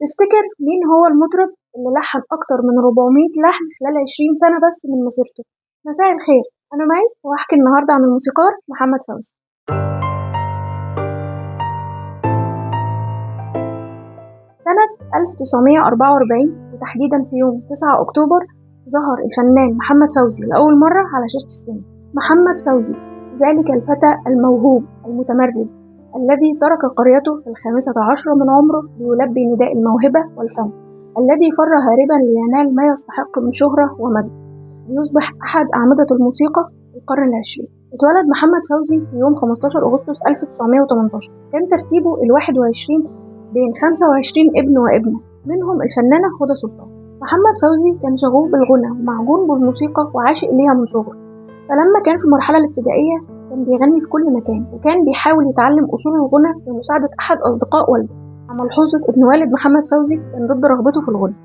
تفتكر مين هو المطرب اللي لحن أكتر من 400 لحن خلال 20 سنة بس من مسيرته؟ مساء الخير، أنا مي وهحكي النهاردة عن الموسيقار محمد فوزي. سنة 1944 وتحديدا في يوم 9 أكتوبر ظهر الفنان محمد فوزي لأول مرة على شاشة السينما. محمد فوزي ذلك الفتى الموهوب المتمرد الذي ترك قريته في 15 من عمره ليلبي نداء الموهبة والفن، الذي فر هاربا لينال ما يستحق من شهرة ومجد ليصبح أحد أعمدة الموسيقى في القرن العشرين. اتولد محمد فوزي في يوم 15 أغسطس 1918، كان ترتيبه 21 بين 25 ابن وابنة، منهم الفنانة هدى سلطان. محمد فوزي كان شغوف بالغنى ومعجون بالموسيقى وعاشق ليها من صغره، فلما كان في المرحلة الابتدائية كان بيغني في كل مكان، وكان بيحاول يتعلم أصول الغنى بمساعدة أحد أصدقاء والده. ملحوظة ابن والد محمد فوزي كان ضد رغبته في الغنى.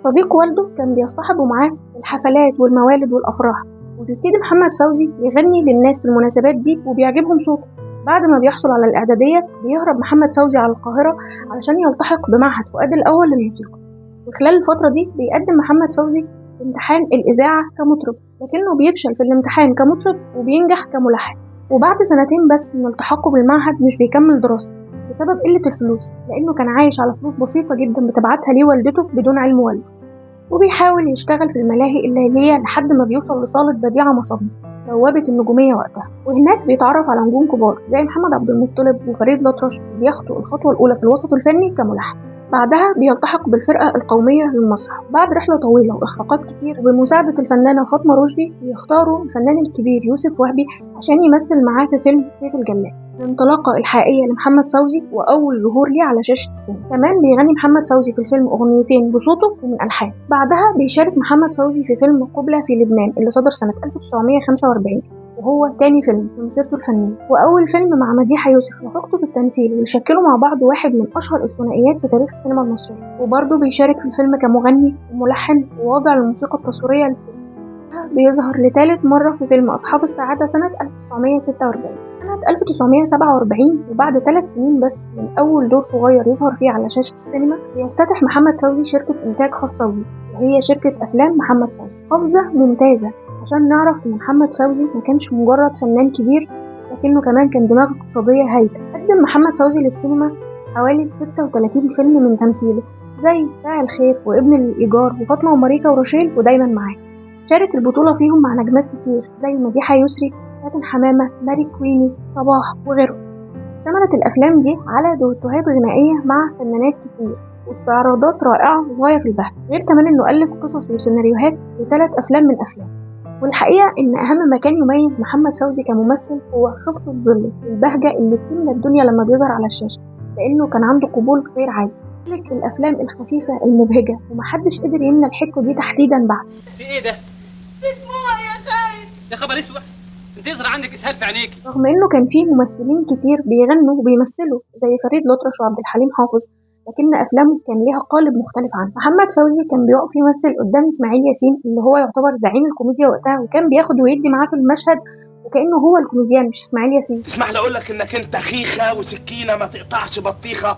صديق والده كان بيصطحبه معاه الحفلات والموالد والأفراح، وبيبتدي محمد فوزي يغني للناس في المناسبات دي وبيعجبهم صوته. بعد ما بيحصل على الإعدادية بيهرب محمد فوزي على القاهرة علشان يلتحق بمعهد فؤاد الأول للموسيقى، وخلال الفترة دي بيقدم محمد فوزي في امتحان الإذاعة كمطرب، لكنه بيفشل في الامتحان كمطرب وبينجح كملحن. وبعد سنتين بس من التحاقه بالمعهد مش بيكمل دراسة بسبب قلة الفلوس، لأنه كان عايش على فلوس بسيطة جدا بتبعتها ليه والدته بدون علم والده، وبيحاول يشتغل في الملاهي الليلية لحد ما بيوصل لصالة بديعة مصابني بوابة النجومية وقتها، وهناك بيتعرف على نجوم كبار زي محمد عبد المطلب وفريد الأطرش، وبيخطو الخطوة الأولى في الوسط الفني كملحن. بعدها بيلتحق بالفرقة القومية للمسرح. بعد رحلة طويلة وإخفاقات كتير وبمساعدة الفنانة فاطمة رشدي بيختاروا الفنان الكبير يوسف وهبي عشان يمثل معاه في فيلم سيف الجلاد، الانطلاقة الحقيقية لمحمد فوزي وأول ظهور ليه على شاشة السينما. كمان بيغني محمد فوزي في الفيلم أغنيتين بصوته ومن ألحان. بعدها بيشارك محمد فوزي في فيلم قبلة في لبنان اللي صدر سنة 1945، وهو تاني فيلم في مسيرته الفنية، وأول فيلم مع مديحة يوسف رفيقته في التمثيل، واللي شكلوا مع بعض واحد من أشهر الثنائيات في تاريخ السينما المصرية. وبرضه بيشارك في الفيلم كمغني وملحن وواضع للموسيقى التصويرية للفيلم. بيظهر لثالث مرة في فيلم أصحاب السعادة سنة 1946. سنة 1947 وبعد 3 سنين بس من أول دور صغير يظهر فيه على شاشة السينما، بيفتتح محمد فوزي شركة إنتاج خاصة بيه، وهي شركة أفلام محمد فوزي. قفزة ممتازة عشان نعرف إن محمد فوزي ما كانش مجرد فنان كبير، لكنه كمان كان دماغ اقتصادية هايلة. قدم محمد فوزي للسينما حوالي 36 فيلم من تمثيله، زي فاعل خير وابن الإيجار وفاطمة وماريكا ورشيل ودايما معاه. شارك البطولة فيهم مع نجمات كتير زي مديحة يسري، فاتن حمامة، ماري كويني، صباح وغيره. شملت الأفلام دي على دوتوهات غنائية مع فنانات كتير واستعراضات رائعة غاية في البهجة، غير كمان إنه ألف قصص وسيناريوهات ل3 أفلام من أفلام. والحقيقة إن أهم ما كان يميز محمد فوزي كممثل هو خفة ظله والبهجة اللي بتملى الدنيا لما بيظهر على الشاشة، لأنه كان عنده قبول غير عادي. لك الأفلام الخفيفة المبهجة ومحدش قدر يملى الحتة دي تحديدا بعد. في إيه ده؟ دموع يا خالد. يا خبر اسود، انت يظهر عندك اسهال في عينيكي. رغم انه كان فيه ممثلين كتير بيغنوا وبيمثلوا زي فريد الأطرش وعبد الحليم حافظ، لكن افلامه كان ليها قالب مختلف عنه. محمد فوزي كان بيقف يمثل قدام اسماعيل ياسين اللي هو يعتبر زعيم الكوميديا وقتها، وكان بياخد ويدي معاه في المشهد وكانه هو الكوميديان مش اسماعيل ياسين. تسمح لي اقول لك انك انت خيخه وسكينة ما تقطعش بطيخه.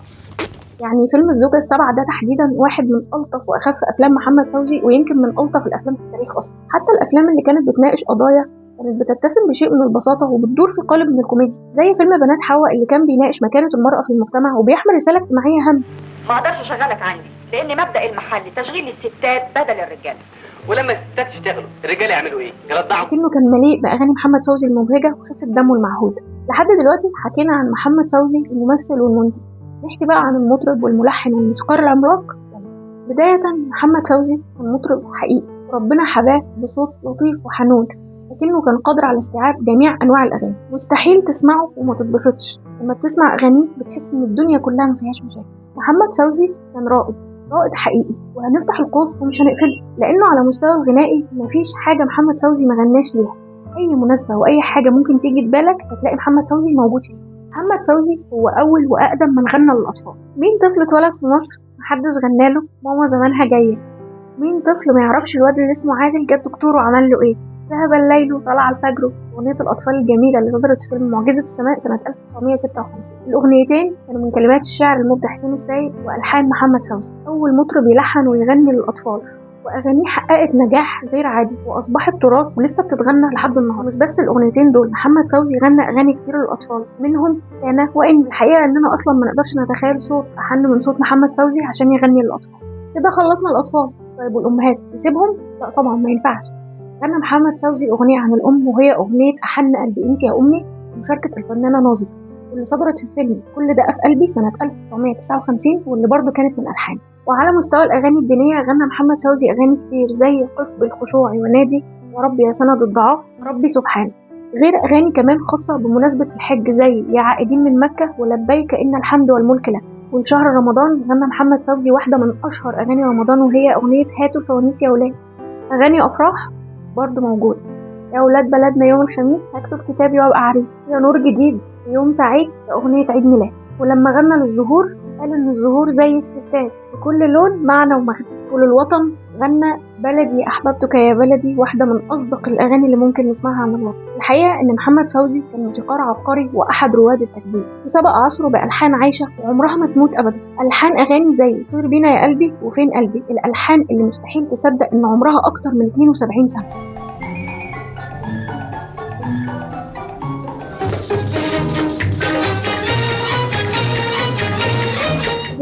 يعني فيلم الزوجة السبعة ده تحديدا واحد من ألطف وأخف أفلام محمد فوزي، ويمكن من ألطف الأفلام في التاريخ أصلا. حتى الأفلام اللي كانت بتناقش قضايا كانت بتتسم بشيء من البساطة وبتدور في قالب من الكوميديا، زي فيلم بنات حواء اللي كان بيناقش مكانة المرأة في المجتمع وبيحمل رسالة اجتماعية هامة. ما أقدرش أشغلك عندي لأن مبدأ المحل تشغيل الستات بدل الرجال، ولما الستات يشتغلوا الرجال يعملوا إيه؟ يرضعوا. لكنه كان مليء بأغاني محمد فوزي المبهجة وخفة دمه المعهودة. لحد دلوقتي حكينا عن محمد فوزي الممثل والمنتج، نحكي بقى عن المطرب والملحن والموسيقار العملاق. بداية محمد فوزي كان مطرب حقيقي وربنا حباه بصوت لطيف وحنون، لكنه كان قادر على استيعاب جميع أنواع الأغاني. مستحيل تسمعه وما تتبسطش، لما بتسمع أغانيه بتحس إن الدنيا كلها ما فيهاش مشاكل. محمد فوزي كان رائد، رائد حقيقي، وهنفتح القوس ومش هنقفله، لأنه على مستوى الغنائي مفيش حاجة محمد فوزي ما غناش ليها. أي مناسبة وأي حاجة ممكن تيجي في بالك هتلاقي محمد فوزي موجود فيها. محمد فوزي هو أول وأقدم من غنى للأطفال. مين طفل اتولد في مصر محدش غناله ماما زمانها جاية؟ مين طفل ما يعرفش الواد اللي اسمه عادل جه الدكتور وعمل له إيه؟ ذهب الليل وطلع الفجر، أغنية الأطفال الجميلة اللي صدرت في فيلم معجزة السماء سنة 1956. الأغنيتين كانوا من كلمات الشاعر المبدع حسين السيد وألحان محمد فوزي، أول مطرب يلحن ويغني للأطفال، وأغانيه حققت نجاح غير عادي وأصبحت تراث ولسه بتتغنى لحد النهارده. مش بس الأغنيتين دول، محمد فوزي غنى أغاني كتير للأطفال، منهم أنا وإن. الحقيقة إننا أصلا ما نقدرش نتخيل صوت أحن من صوت محمد فوزي عشان يغني للأطفال. كده خلصنا الأطفال، طيب والأمهات نسيبهم؟ لا طبعا ما ينفعش. غنى محمد فوزي أغنية عن الأم، وهي أغنية أحن قلبي أنت يا أمي، بمشاركة الفنانة ناظر، واللي صدرت في فيلم كل ده في قلبي سنة 1959، واللي برضه كانت من ألحانه. وعلى مستوى الأغاني الدينية غنى محمد فوزي أغاني كتير زي قف بالخشوع ونادي، وربي يا سند الضعاف، ربي سبحانه، غير أغاني كمان خاصة بمناسبة الحج زي يا عائدين من مكة ولبيك إن الحمد والملك لك. ولشهر رمضان غنى محمد فوزي واحدة من أشهر أغاني رمضان، وهي أغنية هاتوا الفوانيس يا ولاد. أغاني أفراح برضه موجودة، يا ولاد بلدنا يوم الخميس، هكتب كتابي وأبقى عريس، يا نور جديد، يوم سعيد، يا أغنية عيد ميلاد. ولما غنى للزهور قال إن الزهور زي الستات بكل لون معنى ومغنى. وللوطن غنى بلدي أحببتك يا بلدي، واحدة من أصدق الأغاني اللي ممكن نسمعها عن الوطن. الحقيقة إن محمد فوزي كان موسيقار عبقري وأحد رواد التجديد، وسبق عصره بألحان عايشة وعمرها ما تموت أبدا. ألحان أغاني زي طير بينا يا قلبي وفين قلبي، الألحان اللي مستحيل تصدق إن عمرها أكتر من 72 سنة.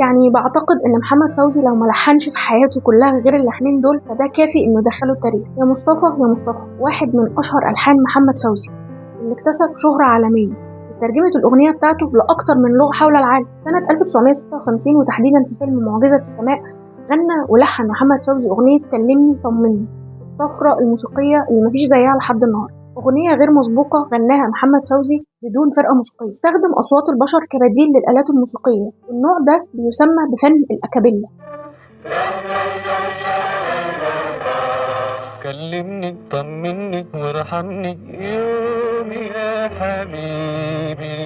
يعني بعتقد ان محمد فوزي لو ما لحنش في حياته كلها غير اللحنين دول فده كافي انه دخله التاريخ. يا مصطفى يا مصطفى واحد من اشهر الحان محمد فوزي اللي اكتسب شهرة عالمية وترجمة الاغنية بتاعته لاكتر من لغة حول العالم. سنة 1956 وتحديدا في فيلم معجزة السماء غنى ولحن محمد فوزي اغنية كلمني طمني، الطفرة الموسيقية اللي مفيش زيها لحد النهارده. أغنية غير مسبوقة غناها محمد فوزي بدون فرقة موسيقية، استخدم أصوات البشر كبديل للآلات الموسيقية، والنوع ده بيسمى بفن الأكابيلا. كلمني طمني وارحمني يومي يا حبيبي،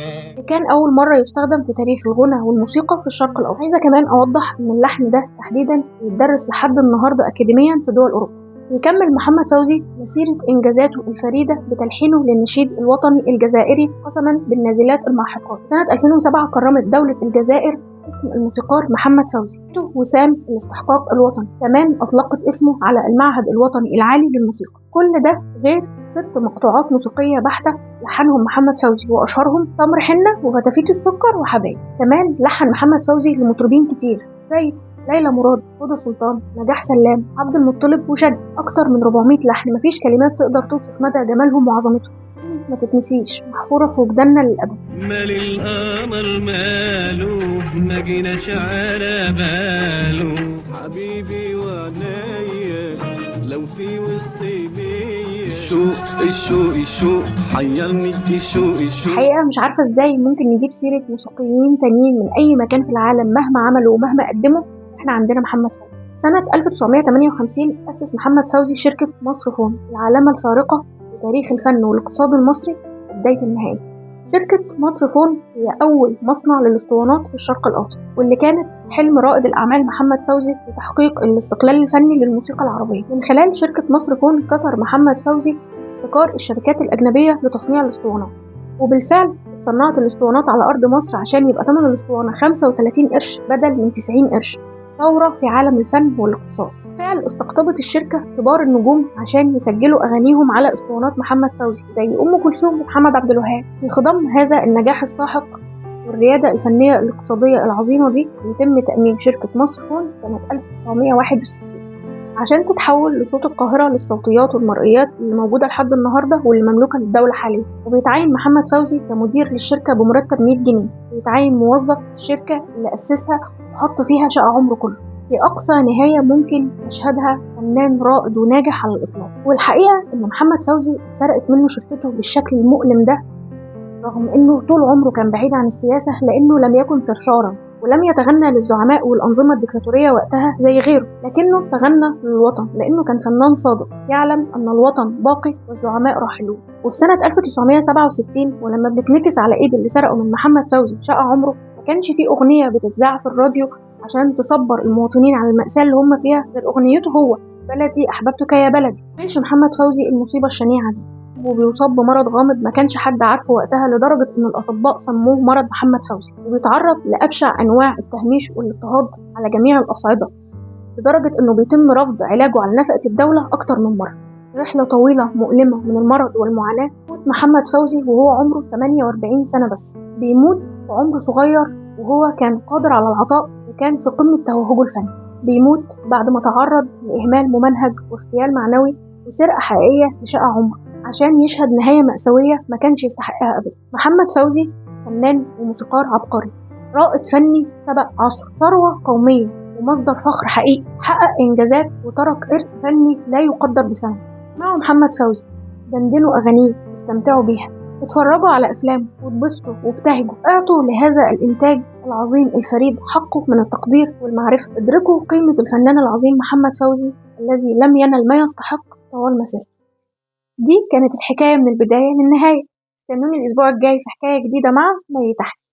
كان أول مرة يستخدم في تاريخ الغنى والموسيقى في الشرق الأوسط. عايزة كمان أوضح إن اللحن ده تحديدا بيتدرس لحد النهاردة أكاديميا في دول أوروبا. يكمل محمد فوزي مسيرة إنجازاته الفريدة بتلحينه للنشيد الوطني الجزائري قسما بالنازلات الماحقات. سنة 2007 كرمت دولة الجزائر اسم الموسيقار محمد فوزي وسام الاستحقاق الوطني، كمان أطلقت اسمه على المعهد الوطني العالي للموسيقى. كل ده غير 6 مقطوعات موسيقية بحتة لحنهم محمد فوزي، وأشهرهم تمر حنة وفتافيت السكر وحبايب. كمان لحن محمد فوزي لمطربين كتير زي ليلى مراد، هدى سلطان، نجاح سلام، عبد المطلب وشادي، أكتر من 400 لحن. مفيش كلمات تقدر توصف مدى جمالهم وعظمتهم، ما تتنسيش، محفورة في وجداننا للأبد. مال القمر ماله ما جيناش على باله، حبيبي وعنايا لو في وسط بيا الشوق الشوق الشوق حيرني الشوق الشوق. الحقيقة مش عارفة ازاي ممكن نجيب سيرة موسيقيين تانيين من أي مكان في العالم مهما عملوا ومهما قدموا، احنا عندنا محمد فوزي. سنة 1958 أسس محمد فوزي شركة مصر فون، العلامة الفارقة في تاريخ الفن والاقتصاد المصري وبداية النهاية. شركة مصر فون هي أول مصنع للاسطوانات في الشرق الأوسط، واللي كانت حلم رائد الأعمال محمد فوزي لتحقيق الاستقلال الفني للموسيقى العربية. من خلال شركة مصر فون كسر محمد فوزي ابتكار الشركات الأجنبية لتصنيع الاسطوانات، وبالفعل صنعت الاسطوانات على أرض مصر عشان يبقى ثمن الاسطوانة 35 قرش بدل من 90 قرش. ثورة في عالم الفن والاقتصاد. بالفعل استقطبت الشركة كبار النجوم عشان يسجلوا أغانيهم على اسطوانات محمد فوزي زي أم كلثوم ومحمد عبد الوهاب. في خضم هذا النجاح الساحق والريادة الفنية الاقتصادية العظيمة دي يتم تأميم شركة مصر فون سنة 1961 عشان تتحول لصوت القاهرة للصوتيات والمرئيات اللي موجودة لحد النهاردة واللي مملوكة للدولة حاليا. وبيتعين محمد فوزي كمدير للشركة بمرتب 100 جنيه، ويتعين موظف في الشركة اللي أسسها وحط فيها شقة عمره كله. في أقصى نهاية ممكن يشهدها فنان رائد وناجح على الإطلاق. والحقيقة إن محمد فوزي سرقت منه شركته بالشكل المؤلم ده، رغم إنه طول عمره كان بعيد عن السياسة، لأنه لم يكن ثرثارا ولم يتغنى للزعماء والأنظمة الديكتاتورية وقتها زي غيره، لكنه تغنى للوطن لأنه كان فنان صادق يعلم أن الوطن باقي والزعماء راحلون. وفي سنة 1967 ولما بنتنكس على إيد اللي سرقوا من محمد فوزي شقة عمره، ما كانش فيه أغنية بتتذاع في الراديو عشان تصبر المواطنين على المأساة اللي هم فيها غير أغنيته هو بلدي أحببتك يا بلدي. كانش محمد فوزي المصيبة الشنيعة دي، وبيصاب بمرض غامض ما كانش حد عارفه وقتها، لدرجة إن الأطباء سموه مرض محمد فوزي، وبيتعرض لأبشع أنواع التهميش والاضطهاد على جميع الأصعدة، لدرجة إنه بيتم رفض علاجه على نفقة الدولة أكتر من مرة. رحلة طويلة مؤلمة من المرض والمعاناة. موت محمد فوزي وهو عمره 48 سنة بس، بيموت في عمر صغير وهو كان قادر على العطاء وكان في قمة توهجه الفني. بيموت بعد ما تعرض لإهمال ممنهج واغتيال معنوي وسرقة حقيقية لشقة عمره عشان يشهد نهاية مأساوية ما كانش يستحقها أبدا. محمد فوزي فنان وموسيقار عبقري، رائد فني سبق عصره، ثروة قومية ومصدر فخر حقيقي، حقق إنجازات وترك إرث فني لا يقدر بثمن. اسمعوا محمد فوزي، دندنوا أغانيه واستمتعوا بيها، اتفرجوا على أفلامه واتبسطوا وابتهجوا، اعطوا لهذا الإنتاج العظيم الفريد حقه من التقدير والمعرفة. ادركوا قيمة الفنان العظيم محمد فوزي الذي لم ينل ما يستحق طوال مسيرته. دي كانت الحكاية من البداية للنهاية. استنوني الأسبوع الجاي في حكاية جديدة مع مي تحكي.